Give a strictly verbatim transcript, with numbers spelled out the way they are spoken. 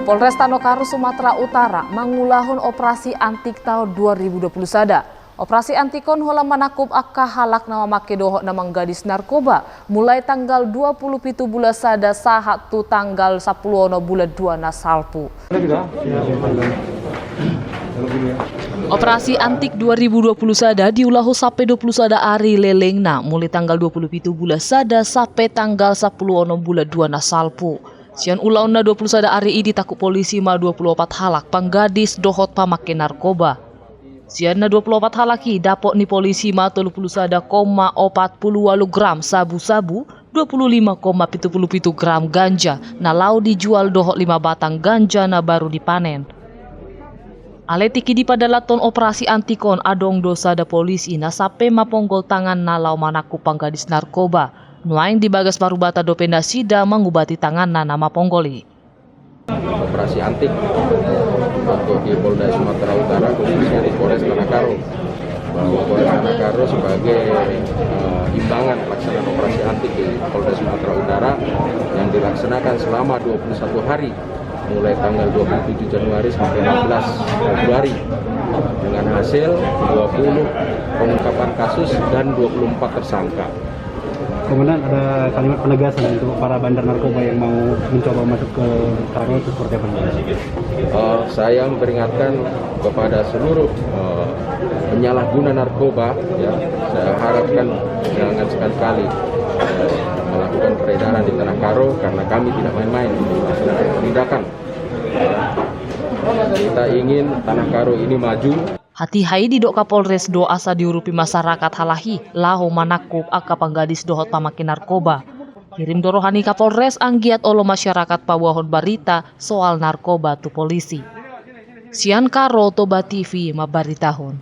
Polres Tanah Karo, Sumatera Utara, mangulahon operasi antik taon dua ribu dua puluh sada. Operasi antik on holan manangkup angka halak na mamangke dohot na manggadis narkoba, mulai tanggal dua puluh pitu bulan sada sahat tu tanggal sampulu onom bulan dua na salpu. Operasi antik dua ribu dua puluh sada diulahon sampe dua puluh sada ari lelengna, mulai tanggal dua puluh pitu bulan sada sampe tanggal sampulu onom bulan dua na salpu. Sian ulaonna dua puluh sada ari i ditangkup polisi ma dua puluh opat halak panggadis dohot pamangke narkoba. Sian na dua puluh opat halak i, dapot ni polisi ma tolu puluh sada koma opat puluh ualu gram sabu-sabu, dua puluh lima koma pitu puluh pitu gram ganja na laho dijual dohot lima batang ganja na baru dipanen. Alai tingki dipadalanhon operasi antik on, adong do sada polisi na sampe maponggol tanganna laho manangkup panggadis narkoba. Nuaeng di bagas parubatan dope nasida mangubati tanganna na maponggol i. Operasi antik untuk di Polda Sumatera Utara, khususnya di Polres Tanah Karo, bahwa Polres Tanah Karo sebagai, eh, imbangan pelaksanaan operasi antik di Polda Sumatera Utara yang dilaksanakan selama dua puluh satu hari, mulai tanggal dua puluh tujuh Januari sampai enam belas Februari, dengan hasil dua puluh pengungkapan kasus dan dua puluh empat tersangka. Komandan, ada kalimat penegasan untuk para bandar narkoba yang mau mencoba masuk ke Karo itu seperti apa? Eh, saya memperingatkan kepada seluruh, eh, penyalahguna narkoba, ya, saya harapkan jangan sekali-kali, eh, melakukan peredaran di Tanah Karo, karena kami tidak main-main melaksanakan penindakan. Kita ingin Tanah Karo ini maju. Hatiha i didok Kapolres do asa diurupi masyarakat halak i laho manangkup angka panggadis dohot pamangke narkoba. Hirim do roha ni Kapolres anggiat olo masyarakat paboahon barita soal narkoba tu polisi. Sian Karo, Toba T V mambaritahon.